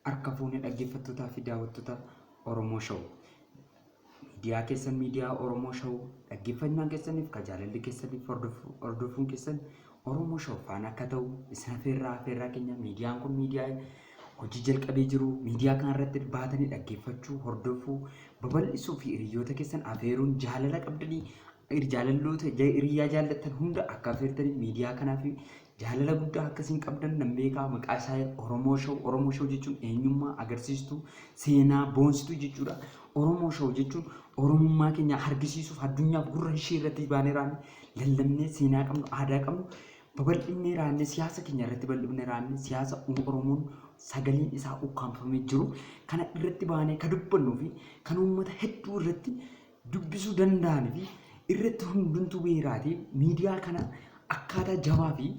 Harka fuune dhaggeeffattootaa fi daawwattoota Oromoo Show. Miidiyaa keessan, miidiyaa Oromoo Show, dhaggeeffannaan keessaniif ka jaalalli keessaniif hordofuun keessan Oromoo Show faana akka ta'u isin afeerraa keenya. Miidiyaan kun miidiyaa hojii jalqabee jiru. Miidiyaa kana irratti baatanii dhaggeeffachuu, hordofuu, babal'isuu fi hiriyoota keessan afeeruun jaalala qabdanii jaalalloota hiriyaa jaallattan hunda akka afeertanii miidiyaa kanaaf jaalala guddaa akkasiin qabdan nan beekaa. Maqaa isaa Oromoo Show. Oromoo Show jechuun eenyummaa agarsiistuu, seenaa boonsituu jechuudha. Oromoo Show jechuun Oromummaa keenya argisiisuuf addunyaaf gurra ishee irratti baanee raanne lallabnee, seenaa qabnu, aadaa qabnu babal'innee raanne, siyaasa keenya irratti bal'innee raanne, siyaasa Oromoon sagaleen isaa ukkaamfamee jiru kana irratti baanee ka dubbannuu fi kan uummata hedduu irratti dubbisuu danda'anii fi irratti hundumtuu beeraatee miidiyaa kana akkaataa jabaa fi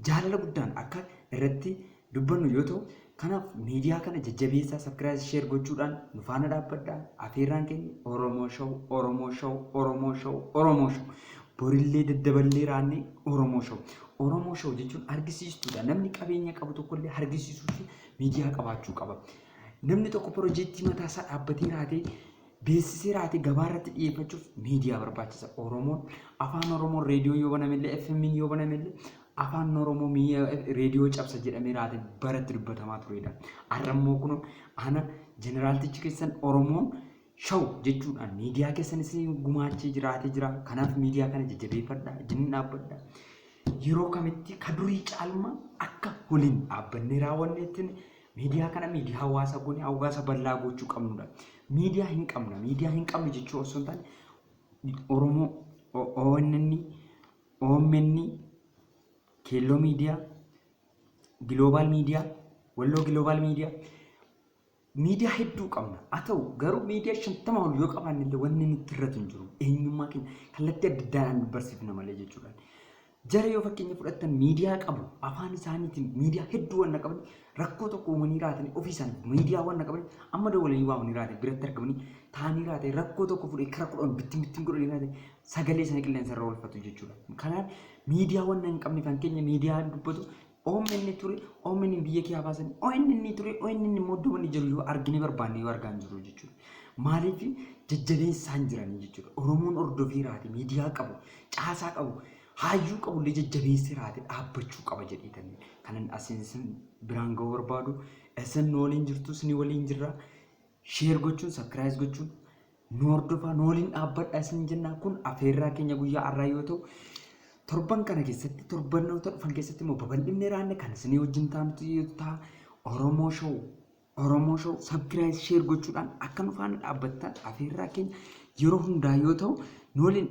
jaalala guddaan akka irratti dubbannu yoo ta'u, kanaaf miidiyaa kana jajjabeessaa, subscribe, share gochuudhaan nu faana dhaabbadhaa. Afeerraan keenya Oromoo Show, Oromoo Show, Oromoo Show, Oromoo Show. Borillee daddaballee raannee Oromoo Show. Oromoo Show jechuun argisiistuudha. Namni qabeenya qabu tokkollee argisiisuu fi miidiyaa qabaachuu qaba. Namni tokko piroojeektii mataa isaa dhaabbatee raatee beeksisee raatee gabaa irratti dhiyeeffachuuf miidiyaa barbaachisa. Oromoon afaan Oromoon reediyoo yoo banamillee, FM yoo banamillee, afaan Oromoo reediyoo cabsa jedhamee raatee baratti dubbatamaa turedha. Har'a immoo kun ana jeneraaltichi keessan Oromoon Show jechuudhaan miidiyaa keessan isin gumaachee jiraatee jira. Kanaaf miidiyaa kana jajjabeeffadhaa, jinin dhaabbadhaa. Yeroo kamitti ka durii caalma akka waliin dhaabbannee raawwanneetti miidiyaa kana miidiyaa hawaasa goone hawaasa bal'aa gochuu qabnudha. Miidiyaa hin qabna, miidiyaa hin qabnu jechuu osoo hin taane, Oromoo ONN, OMN, Keelloo Miidiyaa, Giloobal Miidiyaa, Walloo Giloobal Miidiyaa, miidiyaa hedduu qabna. Haa ta'u garuu miidiyaa 50 ol yoo qabaanne illee wanni nutti irratu hin jiru. Eenyummaa keenya kallattii adda addaadhaan barsiifna malee jechuudha. Jara yoo fakkeenya fudhattan miidiyaa qabu, afaan isaaniitiin miidiyaa hedduu wanna qaban, rakkoo tokko uumanii raatanii ofii isaanii miidiyaa wanna qaban amma dawwalanii waamanii raatanii biratti argamanii taa'anii raatanii rakkoo tokko fudhee kara 10 bittin bittin godhanii raatanii sagalee isaanii qilleensa irra oolfatu jechuudha. Kanaaf miidiyaa wanna hin qabne kan keenya miidiyaa dubbatu OMN ture, OMN biyya kee baasan, ONN ture, ONN immoo iddoo inni jiru yoo argine barbaanne yoo argaa hin jiru jechuudha. Maaliif jajjabeessaa hin jiranii jechuudha. Oromoon hordofii raate miidiyaa qabu, caasaa qabu, hayyuu qabu illee jajjabeessee raate dhaabbachuu qaba jedheetanii kanan asiin isin biraan ga'uu barbaadu. Isin nu waliin jirtu, isin waliin jirra. Share gochuun, subscribe gochuun nu hordofaa, nu waliin dhaabbadhaa isin jenna. Kun afeerraa keenya guyyaa har'aa yoo ta'u, torban kana keessatti, torbanoota dhufan keessatti immoo babal'inni raanne kan isinii wajjin taanutu ta'a. Oromoo Show, Oromoo Show subscribe, share gochuudhaan akka nu faana dhaabbattan afeerraa keenya yeroo hundaa yoo ta'u, nu waliin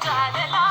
Jaalalaa.